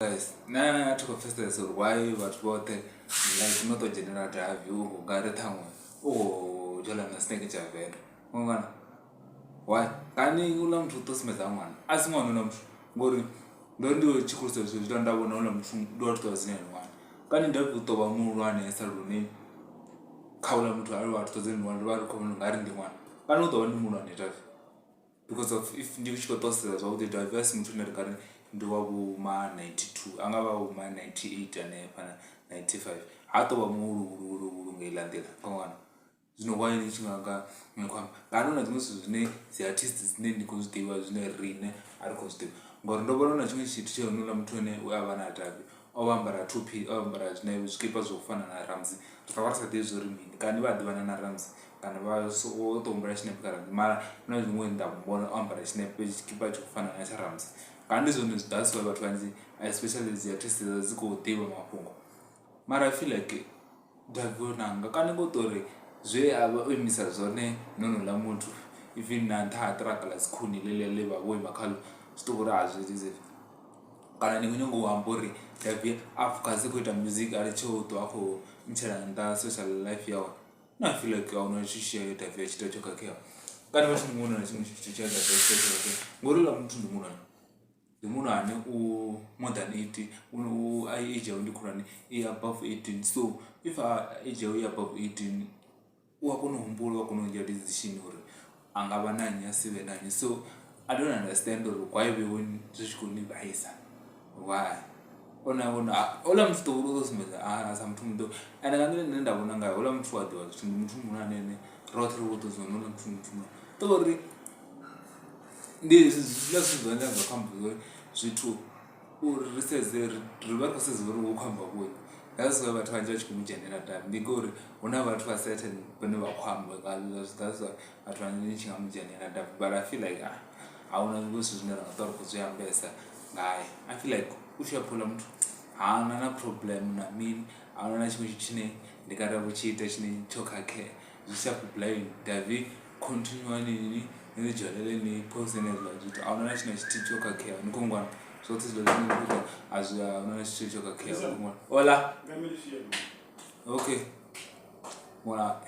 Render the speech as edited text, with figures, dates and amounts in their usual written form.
Guys nṋe a thi khou pfhesesa uri why vhathu vhoṱhe like no to dzhenelela davhi u nga ri ṱhaṅwe u khou dzhola na snake tsha venḓa ṅwana why kani uḽa muthu u ḓo sumbedza ṅwana a si ṅwana houḽa muthu ngori ndo ri ndi tshi khou zwithu hezwiḽa nda vhona houḽa muthu ndi wa 2001 kani davhi u tou vha muhulwanesa lune kha houḽa muthu arali wa 2001 ri vha ri khou vhona u nga ri ndi ṅwana kani u ḓo vha ndi muhulwane davhi. Because of if ndi tshi khou ṱo sedza zwavhuḓi Davhi a si muthu ane ri nga ri ndi wa vho ma ninety two a nga vha vho ma ninety eight hanefha 95 ha tou vha muhuluhuluhulu nga heiḽa nḓila wana. Zwino why ni tshi nga nga ni khou amba nga hu na zwiṅwe zwithu zwine dzi artist dzine ndi khou zwi ḓivha zwine riṋe a ri khou zwi ḓivha ngori ndo vhona hu na tshiṅwe tshithu tshe honouḽa muthu ane we a vha na Davhi o vha ambara thophi o ambara zwine zwikipa zwa u fana na Ramsey ri vha ri sa ḓivhi zwori mini kani vha a ḓivhana na Ramsey kana vha soko to humbela tshinepe kha Ramsey mara hu na zwiṅwe nda muvhona o ambara tshinepe tshikipa tsha u fana na tsha Ramsey kana ndi zwone that's why vhathu vhanzhi especially dzi artist dzi khou ḓivha mafhungo mara I feel like Davhi o nanga kana ngo tori zwe a vha o imisa zwone na honouḽa muthu even na nṱha ha ṱiraka ḽa dzikhuni ḽeḽia ḽe vha vho ima khaḽo zwi to vhori a zwi kana ni khou nyanga u amba uri Davhi a focus khou ita music a litshe u ṱwa a khou ntshela nnḓa social life yawe. Nṋe I feel like ahuna tshithu tshe Davhi a tshi ita tsho khakheaho kana vha tshi muṅwe na tshiṅwe tshithu tshe Davhi a tshi ita tsho khakheaho ngori houḽa muthu ndi muhulwane ndi muhulwane u more than 18 u age yawe ndi khulwane i above 18 so if age yawe i above 18 u a kona u humbula u a kona u dzhia decision uri a nga vha na nnyi a si vhe na nnyi so I don't understand uri why vheiwe zwi tshi khou ni vhaisa why ona vhona houḽa muthu ḓo ḓo sumbedza a sa muthu muṱuku ende nga nḓila ine nda vhona ngayo houḽa muthu a ḓivha zwithu ndi muthu muhulwane ane roṱhe ri vho ḓo zwi vhona houḽa muthu ndi muthu muhulwane tou uri ndi hezwiḽa zwithu zwine zwa khou amba uri zwithu uri ri sedze ri vha ri khou sedza uri hu khou amba vho nnyi that's why vhathu vhanzhi vha tshi khou mu dzhenelela davhi ndi ngori hu na vhathu vha certain vhane vha khou amba nga that's why vhathu vhanzhi ni tshi nga mu dzhenelela davhi but I feel like ahuna zwiṅwe zwithu zwine ra nga ṱwa ri khou zwi ambesa ngae I feel like u sharp houḽa muthu hana na problem na mini ahuna na tshiṅwe tshithu tshine ndi nga ri vho tshi ita tshine tsho khakhea zwi sharp blind davhi continue ni ḓi dzhenele ni post hezwiḽa zwithu ahuna na tshithu na tshithihi tsho khakheaho ni khou nngwana zwoṱhe zwiḽa zwine ni khou a zwi ahuna na tshithu tsho khakheaho okay mara.